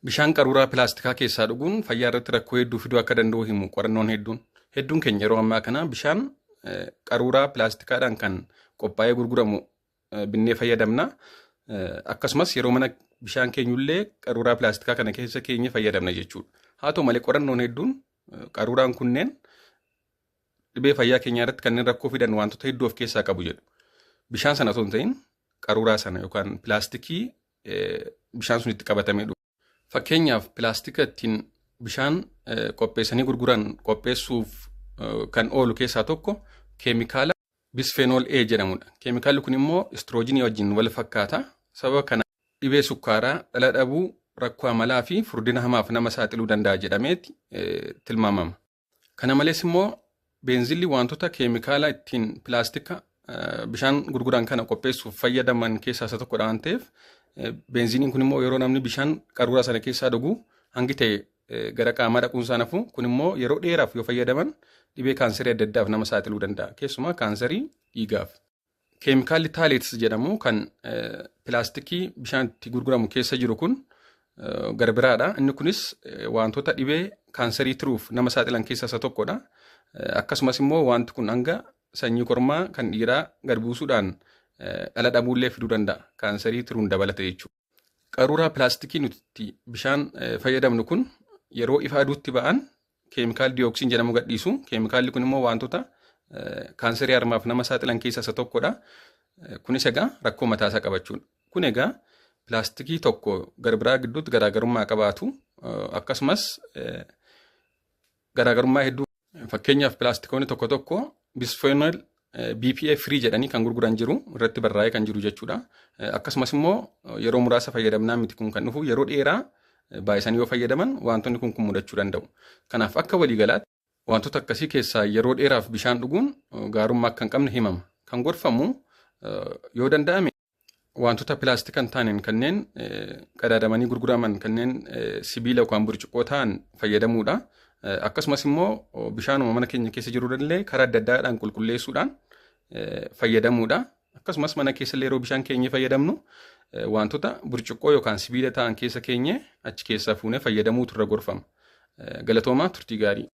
Bishaan qaruuraa pilaastikaa keessaa dhuguun fayyaa irratti rakkoo hedduu fiduu akka danda'u himu qorannoon hedduun. Hedduun keenya yeroo ammaa kana bishaan qaruuraa pilaastikaadhaan kan qophaa'ee gurguramu binnee fayyadamna. Akkasumas yeroo mana bishaan keenyullee qaruuraa pilaastikaa kana keessa keenye fayyadamna jechuudha. Haa ta'u malee, qorannoon hedduun qaruuraan kunneen dhibee fayyaa keenyaa irratti kanneen rakkoo fidan wantoota hedduu of keessaa qabu jedhu. Bishaan sana osoo hin ta'in, qaruuraa sana yookaan pilaastikii bishaan sun itti qabatamee dhufu. Fakkeenyaaf, pilaastika ittiin bishaan qopheessanii gurguran qopheessuuf kan oolu keessaa tokko keemikaala bisphenol A jedhamudha. Keemikaalli kun immoo istiroojiinii wajjin wal fakkaata. Sababa kana dhibee sukkaaraa, dhala dhabuu, rakkoo amalaa fi furdina hamaaf nama saaxiluu danda'a jedhameeti tilmaamama. Kana malees immoo beenzilli wantoota keemikaala ittiin pilaastika bishaan gurguran kana qopheessuuf fayyadaman keessaa isa tokkodha waan ta'eef, beenziiniin kun immoo yeroo namni bishaan qaruuraa sana keessaa dhugu hangi ta'e gara qaamaa dhaquun isaa nafu. Kun immoo yeroo dheeraaf yoo fayyadaman dhibee kaanserii adda addaaf nama saaxiluu danda'a. Keessumaa kaanserii dhiigaaf. Keemikaalli phthalates jedhamu kan pilaastikii bishaan itti gurguramu keessa jiru kun gara biraadha. Inni kunis wantoota dhibee kaanserii tiruuf nama saaxilan keessaa isa tokkodha. Akkasumas immoo wanti kun hanga sanyii kormaa kan dhiiraa gad buusuudhaan dhala dhabuullee fiduu danda'a. Kaanserii tiruun dabalata jechuudha. Qaruuraa pilaastikii nuti bishaan fayyadamnu kun yeroo ifa aduutti ba'an keemikaal dioxin jedhamu gadhiisu. Keemikaalli kun immoo wantoota kaanserii harmaaf nama saaxilan keessaa isa tokkodha. Kunis egaa rakkoo mataasaa qabachuudha. Kun egaa pilaastikii tokko gara biraa gidduutti garaagarummaa qabaatu, akkasumas garaagarummaa hedduu, fakkeenyaaf pilaastikoonni tokko tokko bisphenol BPA free jedhanii kan gurguran jiru, irratti barraa'ee kan jiru jechuudha. Akkasumas immoo yeroo muraasa fayyadamnaa miti kun kan dhufu, yeroo dheeraa baay'isanii yoo fayyadaman wantoonni kun mudachuu danda'u. Kanaaf akka waliigalaatti wantoota akkasii keessaa yeroo dheeraaf bishaan dhuguun gaarummaa akka hin qabne himama. Kan gorfamu, yoo danda'ame wantoota pilaastika hin taaneen kanneen qadaadamanii gurguraman, kanneen sibiila yookaan burcuqqoo ta'an fayyadamuudha. Akkasumas immoo bishaanuma mana keenya keessa jiru illee karaa adda addaadhaan qulqulleessuudhaan fayyadamuudha. Akkasumas mana keessa illee yeroo bishaan keenya fayyadamnu wantoota burcuqqoo yookaan sibiila ta'an keessa keenye achi keessaa fuunee fayyadamuutu irra gorfama. Galatoomaa, turtii gaarii.